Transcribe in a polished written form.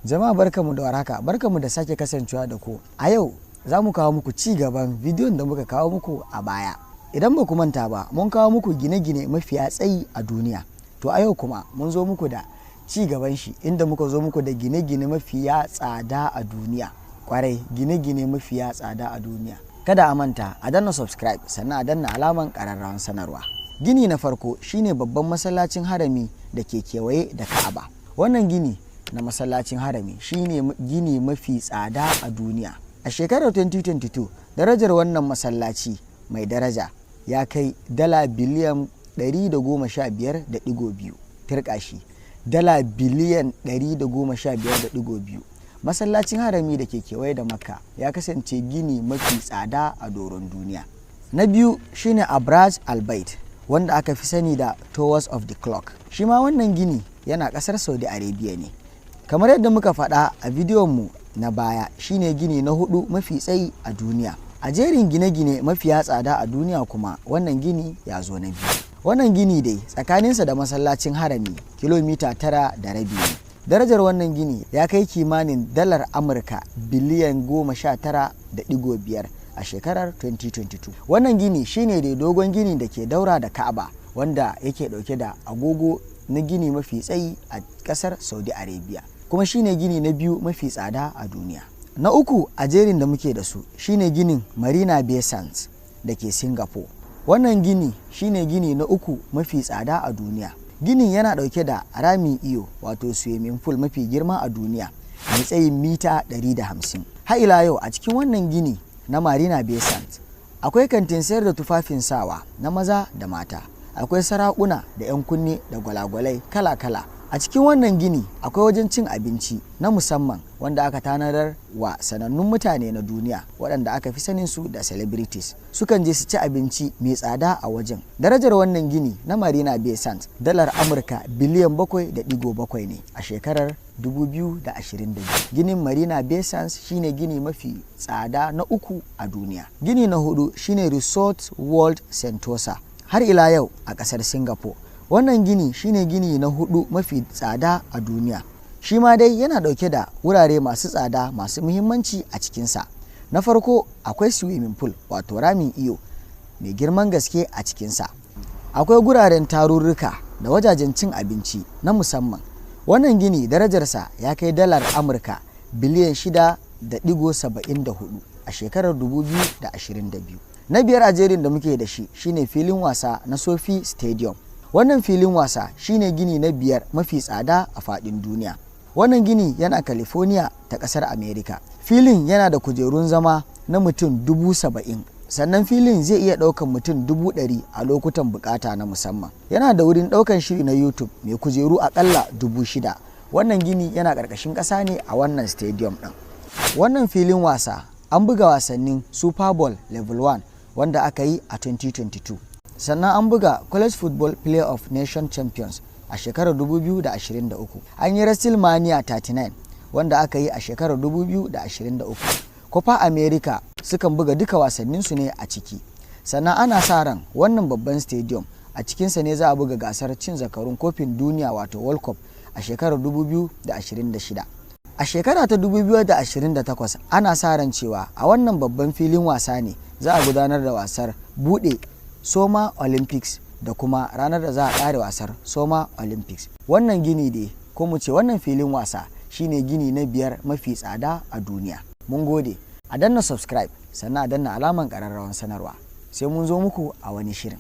Jama'a, barkamu da warhaka, barkamu da sake kasancewa da ku. A yau za mu kawo muku ci gaban bidiyon da muka kawo muku a baya. Idan ba ku manta ba, mun kawo muku gine-gine mafiya tsayi a duniya. To, a yau kuma mun zo muku da ci gaban shi, inda muka zo muku da gine-gine mafiya tsada a duniya. Kwarai, gine-gine mafiya tsada a duniya. Kada a manta a danna subscribe, sannan a danna alaman ƙararrawan sanarwa. Gini na farko shine babban masallacin Harami da ke kewaye da Ka'aba. Wannan gini na masallacin Harami shine gini mafi tsada a duniya. A shekarar 2022, darajar wannan masallaci mai daraja ya kai dala biliyan 115.2. Tirkashi, dala biliyan 115.2. Masallacin Harami da ke kewaye da Makka ya kasance gini mafi tsada a doron duniya. Na biyu shine Abraj Al Bait, wanda aka fi sani da Towers of the Clock. Shi ma wannan gini yana kasar Saudi Arabia ne. Kamar yadda muka faɗa a bidiyon mu na baya, shine gini na hudu mafi tsayi a duniya. A jerin gine-gine mafiya tsada a duniya kuma, wannan gini ya zo na biyu. Wannan gini dai, tsakaninsa da masallacin Harami kilomita 9.5 ne. Darajar wannan gini ya kai kimanin dalar Amurka biliyan 19.5 a shekarar 2022. Wannan gini shine dai dogon gini da ke daura da Ka'aba, wanda yake dauke da agogo na gini mafi tsayi a kasar Saudi Arabia, kuma shine gini na biyu mafi tsada a duniya. Na uku a jerin da muke da su shine ginin Marina Bay Sands da ke Singapore. Wannan gini shine gini na uku mafi tsada a duniya. Ginin yana dauke da ramin iyo, wato swimming pool, mafi girma a duniya, mai tsayin mita 150. Har ila yau, a cikin wannan gini na Marina Bay Sands akwai kantin sayar da tufafin sawa na maza da mata, akwai sarakuna da 'yan kunne da gwalagwalai kala-kala. A cikin wannan gini akwai wajen cin abinci na musamman wanda aka tanadar wa sanannun mutane na duniya, waɗanda aka fi sanin su da celebrities. Sukan je su ci abinci mai tsada a wajen. Darajar wannan gini na Marina Bay Sands dalar Amurka biliyan 7.7 ne a shekarar 2022. Ginin Marina Bay Sands shine gini mafi tsada na uku a duniya. Gini na hudu shine Resort World Sentosa, har ila yau a ƙasar Singapore. Wannan gini shine gini na hudu mafi tsada a duniya. Shi ma dai yana dauke da wurare masu tsada masu muhimmanci a cikinsa. Na farko, akwai swimming pool, wato ramin iyo, mai girman gaske a cikinsa. Akwai guraren tarurruka da wajajen cin abinci na musamman. Wannan gini darajarsa ya kai dalar Amurka biliyan 6.74 a shekarar 2022. Na biyar a jerin da muke da shi shine filin wasa na SoFi Stadium. Wannan filin wasa shine gini na biyar mafi tsada a faɗin duniya. Wannan gini yana California ta ƙasar America. Filin yana da kujerun zama na mutum 70,000, sannan filin zai iya ɗaukan mutum 100,000 a lokutan bukata na musamman. Yana da wurin ɗaukan shiri na YouTube mai kujeru akalla 6,000. Wannan gini yana ƙarƙashin ƙasa ne a wannan stadium ɗin. Wannan filin wasa an buga wasannin Super Bowl Level 1 wanda aka yi a 2022, sannan an buga College Football Playoff Nation Champions a shekarar 2023. An yi WrestleMania 39 wanda aka yi a shekarar 2023. Copa America sukan buga duka wasanninsu ne a ciki. Sannan ana sa ran wannan babban stadium, a cikinsa ne za a buga gasar cin zakarun kofin duniya, wato World Cup, a shekarar 2026. A shekara ta 2028, ana sa ran cewa a wannan babban filin wasa ne za a gudanar da wasar bude Summer Olympics da kuma ranar da za a ƙare wasar Summer Olympics. Wannan gini dai, ko mu ce wannan filin wasa, shine gini na biyar mafi tsada a duniya. Mun gode. A danna subscribe, sannan a danna alaman ƙararrawan sanarwa. Sai mun zo muku a wani shirin.